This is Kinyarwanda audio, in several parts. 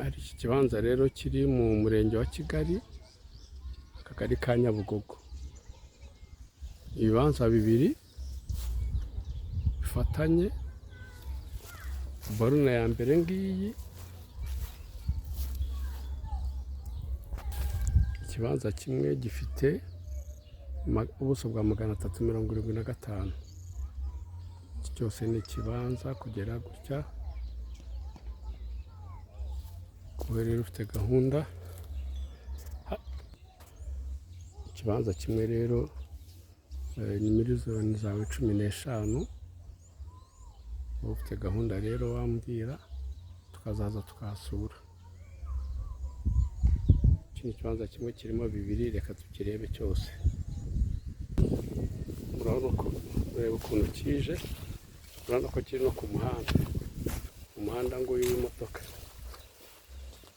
Ari iki kibanza rero kiri mu murenge wa Kigali, akagari ka Nyabugogo. Ibibanza bibiri bifatanye, borune ya mbere ngiyi, ikibanza kimwe gifite ubuso bwa 375. Iki cyose ni ikibanza kugera gutya, wowe rero ufite gahunda, ikibanza kimwe rero ni miliyoni zawe 15, wowe ufite gahunda rero wambwira tukazaza tukahasura. Iki ni ikibanza kimwe kirimo bibiri, reka tukirebe cyose. Murabona ko, ureba ukuntu kije, urabona ko kiri no ku muhanda, umuhanda nguyu w'imodoka.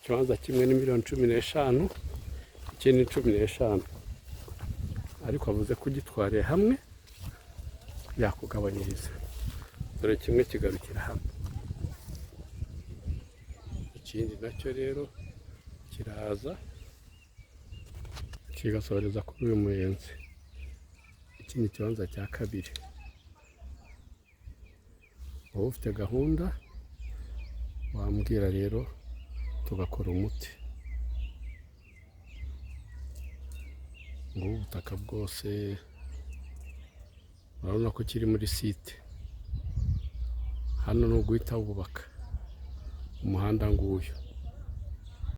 Ikibanza kimwe ni miliyoni 15, ikindi ni 15, ariko avuze ko ugitwariye hamwe yakugabanyiriza. Dore kimwe kigarukira hamwe, ikindi nacyo rero kiraza kigasoreza kuri uyu muyenzi. Iki ni ikibanza cya kabiri. Wowe ufite gahunda wambwira rero tugakora umuti. Ngubu ubutaka bwose urabona ko kiri muri site. Hano ni uguhita wubaka umuhanda nguyu.